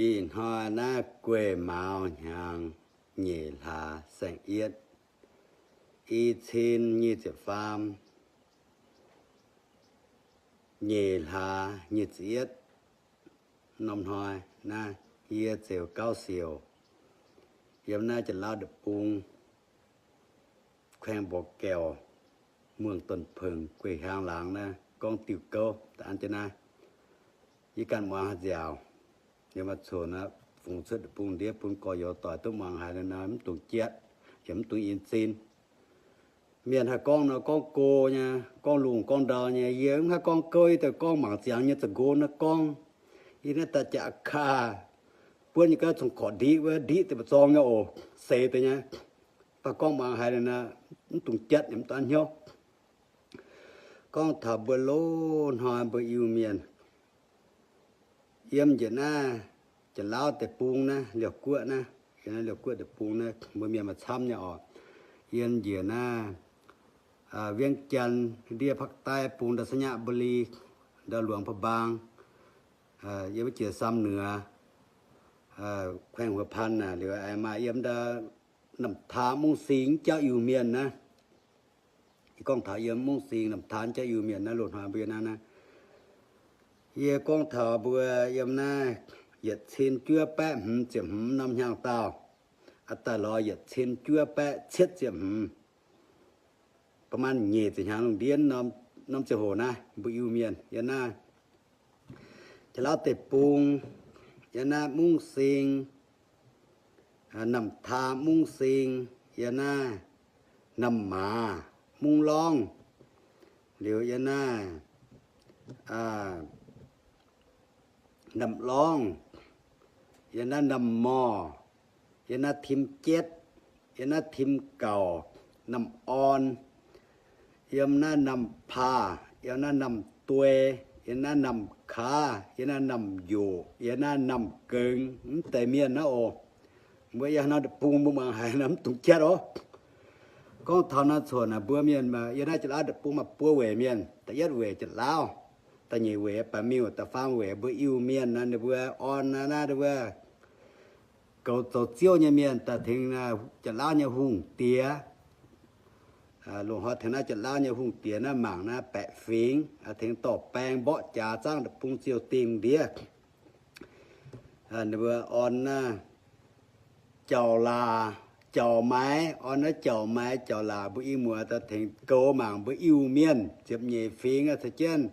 Ih hnoi naaiv guei mauz hnyangx nyeic hlaax saeng-yietv, i cin nyic ziepc faam, nyeic hlaax nyic ziepc yietv norm hnoi naaiv, yie Zeux Gauv Siouc yiem naaiv Janx-Lauv Ndeic-Bung, kuaeng Mborqv Gaeqv, muangh Donx Pengx, guei hiaangx laangz naaiv gorngv diuh gouv da'an jienv naaiv. Yie ganh muangx haaix nziaauc, yie maaih cuotv naaiv fungx cuotv ndeic-bung ndiev bun gorx-youz doic duqv muangx haiz nor, mv dungx jatv, yaac mv dungx in zin. Mienh haih gorngv nor gorngv go nyei, gorngv lungh gorngv ndau nyei. Yie mv haih gorngv gouv, yie daaih gorngv mangc ziangx nyei za'nqo naaiv gorngv. Yie naaiv daaih jaax kaax buonv nyei gaav cong-korqc ndiqv wuov, ndiqv deix mba'zorng nyei oc, seix deix nyei. Mv baac gorngv muangx haiz nor, mv dungx jatv, mv dungx hnyouv. Gorngv taux mbuo loz-hnoi mbuo Iu-Mienh yiem njiec naaiv Janx-Lauv Deic-Bung naaiv, Liouh Guoqv naaiv, yiem naaiv Liouh Guoqv Deic-Bung naaiv, mbuo mienh maaih camv nyei oc. Yiem njiec naaiv Viengv Jaan ndiev Pakv Daiv bung ndau Sainyabuli, ndau Luangh Pa'mbaang, yiem wuov jiex Sam Nduov, kuaeng Huo Pan naaic liuz aengx maaih yiem ndau Namh Taa Mungv Sing jauv Iu-Mienh naaiv. Yie gorngv taux yiem Mungv Sing Namh Taa jauv Iu-Mienh naaiv, loz-hnoi mbuo yiem naaiv naaiv. Yie gorngv taux mbuo yiem naaiv yietc cin juov baeqv hmz ziepc hmz norm hnyangx-daauh, aa daaih lorz yietc cin juov baeqv cietv ziepc hmz, ba'maanh nyeic ziepc hnyangx lungh ndiev norm ziangh hoc naaiv, mbuo Iu-Mienh yiem naaiv Janx-Lauv Deic-Bung, yiem naaiv Mungv Sing, Namh Taa Mungv Sing, yiem naaiv Namh Maaz Mungv Lorngv, liuz yiem naaiv Namh Lorngv, yiem naaiv Namh Morh, yiem naaiv Tim Jetv, yiem naaiv Tim Gauc, Namh Orn, yiem naaiv Namh Paa, yiem naaiv Namh Duei, yiem naaiv Namh Kaav, yiem naaiv Namh Njoqc, yiem naaiv Namh Gengx, mv deix mienh naaiv oc. Mbuo yiem naaiv deic-bung mbuo muangx haiz nor mv dungx jatv oc. Gorngv taux naaiv cuotv naaic mbuo mienh yiem naaiv Janx-Lauv deic-bung maaih buo weic mienh. Da'yietv weic Janx-Lauv, da'nyeic weic Baeqc Miuh, da'faam weic mbuo Iu-Mienh naaiv, ninh mbuo orn naaiv, ninh mbuo goux zoux ziouv nyei mienh daaih tengx Janx-Lauv nyei hungh diex. Loz-hnoi tengx naaiv Janx-Lauv nyei hungh diex naaiv mangc naaiv baeqc fingx, tengx dorh baeng mborqv jaax zaangv deic-bung ziouh dingh ndiev. Ninh mbuo orn naaiv jauv-laac, jauv-maix, orn naaiv jauv-maix jauv-laac, mbuo i muoz daaih tengx goux mangc mbuo Iu-Mienh ziepc nyeic fingx caux jienv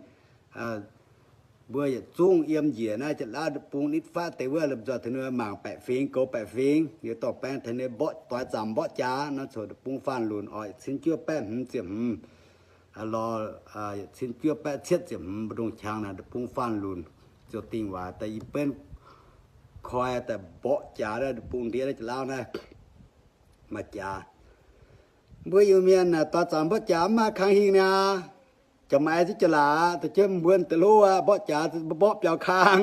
mbuo yietc zungv yiem njiec naaiv Janx-Lauv deic-bung nitv fatv deix wuov, lomh nzoih tengx ninh mbuo mangc baeqc fingx, goux baeqc fingx, liuz dorh baeng tengx ninh mborqv doix zaamc mborqv jaax nor, coc deic-bung faanh lunc oc, yietc cin juov baeqv hmz ziepc hmz lorz yietc cin juov baeqv cietv ziepc hmz mbu'ndongx qangx naaic, deic-bung faanh lunc ziouc dingh waac daaih i benv koi daaih mborqv jaax naaiv deic-bung ndiev naaiv Janx-Lauv naaiv maaih jaax. Mbuo Iu-Mienh naaic doix zaamc mborqv jaax mv maaih kang hingh niaa. Jauv-maix ziouc jauv-laac, da'jienv mbuo deix lov aqv, mborqv jaax mbuo mborqv biaux kang,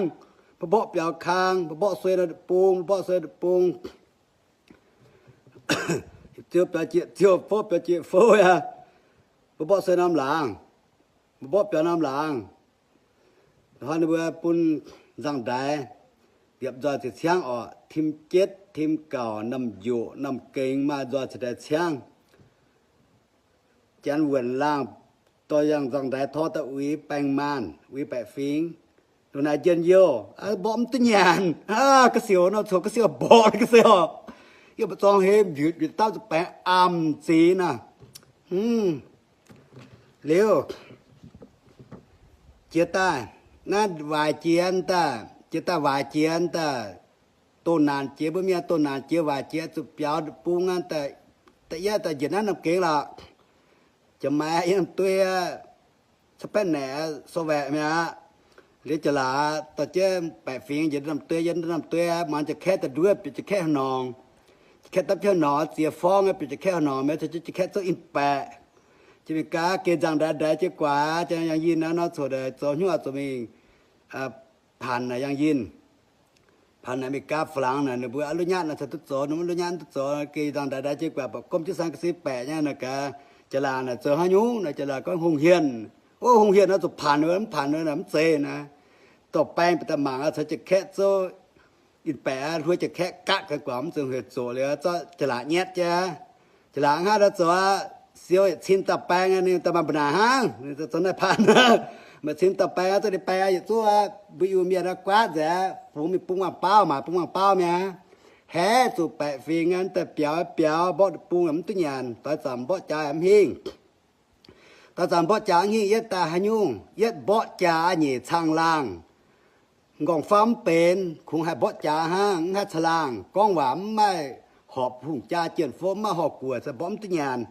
mbuo mborqv biaux kang, mbuo mborqv suei nor deic-bung, mbuo mborqv suei deic-bung. Ziouv biaux jieqv ziouv, fouv biaux jieqv fouv aqv. Mbuo mborqv suei norm laangz, mbuo mborqv biaux norm laangz. Hnoi ninh mbuo bun nzangv-ndaix liepc nzoih ceix ciangv oc, tim jetv, tim gauc, namh njoqc, namh gengx maaih nzoih ceix ndaix ciangv. Janx wuonc laangh dorh yangh nzangv-ndaix tor daaih uix baeng maanh, uix baeqc fingx. Ndongc naaic njien-youh, mborqv mv duqv nyanc. Ga'siouc nor, coc ga'siouc mborqv ga'siouc. Yie mbuo zorng hei mbiutc mbiutc dauh zuqc baengx amh ziex naaic. Liuz, jiex daaih, naaiv waaic jiex daaih, jiex daaih waaic jiex daaih, doh naanc jiex, mbuo mienh doh naanc jiex waaic jiex zuqc biaux bung aqv. Da'yietv daaih njiec naaiv Namh Gengx lorqc. Jiex maaiz yiem Namh Duei, ca'batv naeqc, sou-waeqc mi'aqv. Liuz jiex laaix dorh jienv baeqc fingx njiec Namh Duei, yiem Namh Duei muangx Janx-Kaeqv daaih nduov bieqc Janx-Kaeqv haaix norngx. Janx-Kaeqv dapv jienv haaix norngx ziex forng bieqc Janx-Kaeqv haaix norngx, mienh caux Janx-Kaeqv zouv in baeqc. Jiex Meiv Gaax geh nzangv-ndaix ndaix jienv guaax, Yangh Yinh naaiv nor coc daaih zoux hnyouv zoux mingh, Paanc naaic Yangh Yinh, Paanc naaic Meiv Gaax, Faa^laangx naaic ninh mbuo a'luv nyatv naaic caux duqv zoux, ninh mbuo a'luv nyatv duqv zoux, geh nzangv-ndaix ndaix jienv guaax, mbuo gomv jienv san ga'sie baeqc nyei naaic gaax, Jaax-Laangc naaic zoux haaix nyungc naaic, Jaax-Laangc gorngv hungh hienx. Ov, hungh hienx nor zuqc paanc wuov, mv paanc wuov naaic mv zeiz naaic. Dorh baeng bieqc daaih mangc caux Janx-Kaeqv zouv Ninh baeqc aqv, hluo jiex kaeqv gaqv ga'guangc mv zuqc hec zoqc liuz, zorqv jaa-laatc nyetv jienv. Jaa-laatc hnangv daaih zoux aqv, siou yietc cin dauh baeng, ninh daaih maaih mbu'naaic hnangv, ninh zoux naaiv paan aqv. Maaih cin dauh baeng aqv, zorqv ninh baeng aqv, yietc zungv aqv, mbuo Iu-Mienh aqv, guaav nzengc aqv, fungx mingh bung waangh baauv, maaiz bung waangh baauv mi'aqv. Haeqv zuqc baeqc fingx aqv, daaih biaux biaux, mborqv deic-bung yaac mv duqv nyanc, doix zanc mborqv jaax yaac mv hingh. Doix zanc mborqv jaax mv hingh, yietv daaih haaix nyungc? Yietv mborqv jaax nyeic caangh laangh. M'nqorngv-famv mv benx, kungx haih mborqv jaax hnangv, mv haih caangh laangh. Gorngv waac mv maaih horpc hungh jaa jien-fouv, mv maaih horpc guoqv, za'gengh mborqv mv duqv nyanc.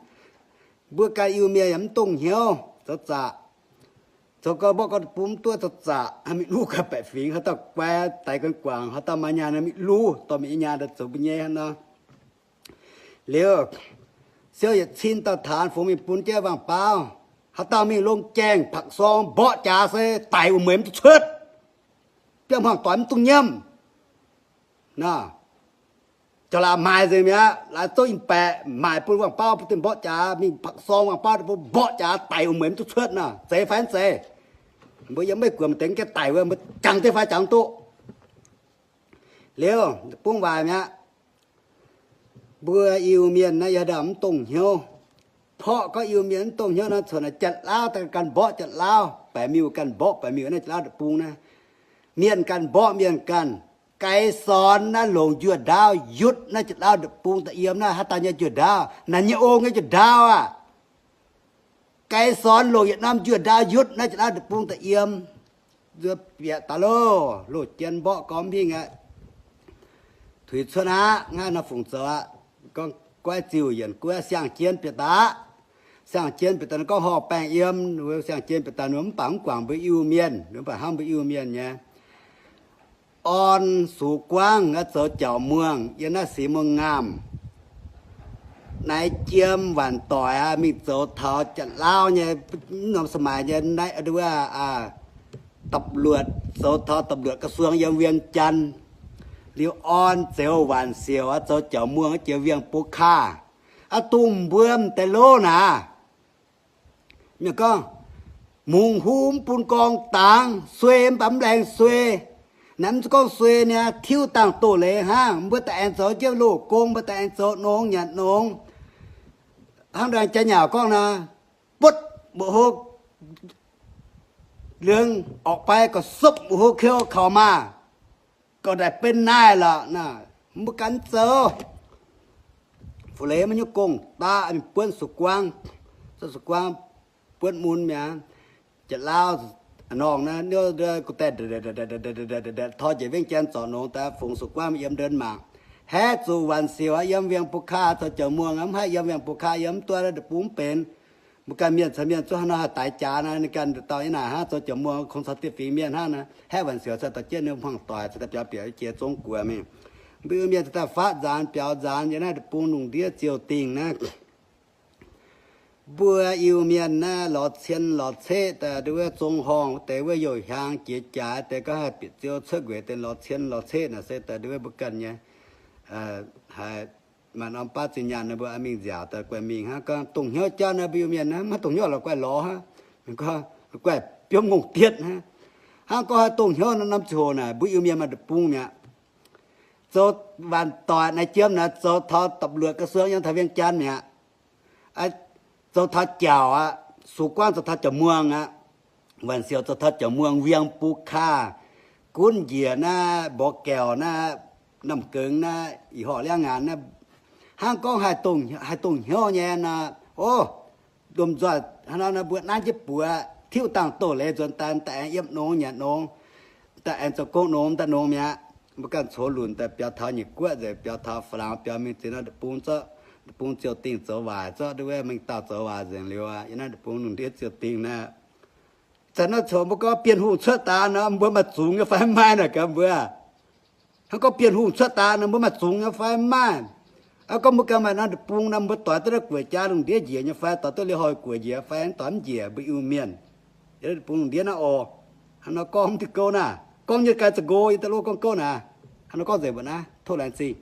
Mbuo ganh Iu-Mienh yaac mv dongh hnyouv zoux zaqc. Zoux gau mborqv gau deic-bung mv duqv zoux zaqc, mingh luv ganh baeqc fingx, haaix dauh guai daix ganh guangc, haaix dauh maaih nyaanh mingh luv, dorh mingh nyei nyaanh daaih zoux mbuo nyei hnangv nor. Liuz, siou yietc cin dauh taanx fungx mingh bun jienv waangh baauv. Haaix dauh mingh longc jaengh paqc sorng mborqv jaax se daic wuom-mueiz mv duqv cuotv. Biauv-hmuangx doic mv dungx nyiemv. Nor, jaa-laatc maaiz nzengc mi'aqv, laaix zouv in baeqc maaic bun waangh baauv, bun dinh mborqv jaax, mingh paqc sorng waangh baauv deic-bung mborqv jaax daic wuom-mueiz mv duqv cuotv nor, zeiz fai mv zeiz? Mbuo yiem Meiv Guoqv maaih deix gaengh daic wuov, mbuo jangx deix fai jangx duqv. Liuz, bungx waaic mi'aqv. Mbuo Iu-Mienh naaiv yaac ndau mv dongh hnyouv. Porqv gorngv Iu-Mienh mv dongh hnyouv nor, cuotv naaic Janx-Lauv daaih ganh mborqv Janx-Lauv, Baeqc Miuh ganh mborqv Baeqc Miuh naaiv Janx-Lauv deic-bung naaiv. Mienh ganh mborqv mienh ganh. Gai Sorn naaiv longc njuov ndaauv yutv naaiv Janx-Lauv deic-bung daaih yiem naaiv, haaix dauh nyei njuov ndaauv? Naaiv nyei ong nyei njuov ndaauv aqv. Gai Sorn longc yietc norm njuov ndaauv yutv naaiv Janx-Lauv deic-bung daaih yiem. Nzuonx bieqc daaih loh, loh jien mborqv gormx mingh aqv. Tuix cuotv aqv, ngaih nor fungc zoux aqv. Gorngv goiv ziuh yienc guoqv siang-jien bieqc daaih aqv. Siang-jien bieqc daaih gorngv horh baengh yiem, siang-jien bieqc daaih mv baac mv guangc mbuo Iu-Mienh, mv baac hnamv mbuo Iu-Mienh nyei. Orn Sux Guangv aqv, zoux Jauv Muangh yiem naaiv Six Muangh Ngaamh. Naaiv jiem waanc doic aqv, mingh zoux taux Janx-Lauv nyei, mv norm ສະໄໝ nyei naaiv wuov ຕຳຫຼວດ, zoux taux ຕຳຫຼວດກະຊວງ yiem Wienh Janx. Liuz orn Zeux Waanc Siouc aqv, zoux Jauv Muangh jiex Wienh Bov Kaav. Aqv, dongh mbuo m'deix lov naaic. Mienh gorngv, mungz huv mv bun gorng dangx, suei mv baac mv laengz suei. Naaiv mv gorngv suei niaa, tiuv dangh doz-leiz hnangv. Mbuo daaih aengx zoux jienv loz-gong, mbuo daaih aengx zoux nongx nyanc nongx. Hnangv nor jaax nyauc gorngv naaic, buotv mbuoqc hlo liengz orqc fai gorqv-sopv mbuoqc hlo keu kaux maah, gorqv-ndaaic benx naaiv lorqc naaic, mbuo ganh zoux. Fu-leiz maiv nyungc gong daaih mingh buonv Sux Guangv, Sux Guangv buonv mun mi'aqv. Janx-Lauv norngh naaiv, tor njiec Wienh Janx zorc nongx daaih fungx Sux Guangv yiem ndon mangc. Haeqv zuqc Waanc Siouc yiem Wienh Bov Kaav zoux Jauv Muangh, mv haih yiem Wienh Bov Kaav, yiem mv duqv deic-bung mv benx. Mbuo ganh mienh caux mienh zungv hnangv nor haih daix jaax naaic, ninh ganh dauh yiem naaic hnangv zoux Jauv Muangh kungx caux dieh fingx mienh hnangv naaic. Haeqv Waanc Siouc cingx daaih jienv ninh hmuangv doic cingx daaih biaux bieqc jiex zong guoqv mingh. Mbuo Iu-Mienh cingx daaih faatv nzaanx biaux nzaanx yiem naaiv deic-bung lungh ndiev ziouc dingh naaiv. Mbuo Iu-Mienh naaiv lorz cien lorz ceqv daaih nduov zong horngh deix wuov youh hiaang jiex jaaix deix gorngv haih bieqc ziou cuotv nquenc deix lorz cien lorz ceqv naaic se daaih nduov mbuo ganh nyei. Haiz maaih norm baav zinh nyaanh naaiv mbuo mingh nziaauc daaih guaih mingh hnangv. Gorngv dongh hnyouv jauv naaiv mbuo Iu-Mienh naaiv maiv dongh hnyouv lorqc, guaih lorz hnangv. Mienh gorngv guaih biomv ngongh dietv hnangv. Hnangv gorngv haih dongh hnyouv naaiv norm ziangh hoc naaic mbuo Iu-Mienh maaih deic-bung mi'aqv. Zoux waanc doic naaiv jiem naaic zoux taux ตำรวจกระทรวง yiem taux Wienh Janx mi'aqv. Zoux taux Jauv aqv, Sux Guangv zoux taux Jauv Muangh aqv, Waanc Siouc zoux taux Jauv Muangh, Wienh Bov Kaav, gunv njiec naaiv Mborqv Gaeqv naaiv, Namh Geunx naaiv, Ih Horqc Liangv Ngaanc naaiv. Hnangv gorngv haih dongh hnyouv nyei nor, o, lomh nzoih hnangv nor mbuo naaiv jienv buoz tiuv dangh doz-leiz nzuonx daaih, daaih aengx yiem nongx nyanc nongx, daaih aengx zoux gong nongx daaih nongx mi'aqv. Mbuo ganh coux lunc daaih biaux taux Nyic Guoqv nzengc, biaux taux Faa^laangx, biaux mingh ziex norm deic-bung zorqv, deic-bung ziouc dingh zoux waaic zorqv, nduov mingh dauh zoux waaic nzengc liuz, yiem naaiv deic-bung lungh ndiev ziouc dingh naaiv. Zanc naaiv coux mbuo gorngv Bienh Hungh cuotv daaih nor, mbuo maaih zungx nyei fai mv maaih naaic gaax mbuo. Hnangv gorngv Bienh Hungh cuotv daaih nor, mbuo maaih zungx nyei fai mv maaih? Aa, gorngv mbuo ganh maaih norm deic-bung nor, mbuo doix duqv naaiv guoqv jaax lungh ndiev njiec nyei fai, doix duqv liuz hoic guoqv njiec fai, doix mv njiec, mbuo Iu-Mienh. Yiem naaiv deic-bung lungh ndiev naaiv oc. Hnangv nor gorngv mv diuh gouv naaiv, gorngv nyei ganh za'gengh yie daaih lov gorngv gouv naaiv. Hnangv nor gorngv nzengc mbuo naaiv, tov laengz zingh.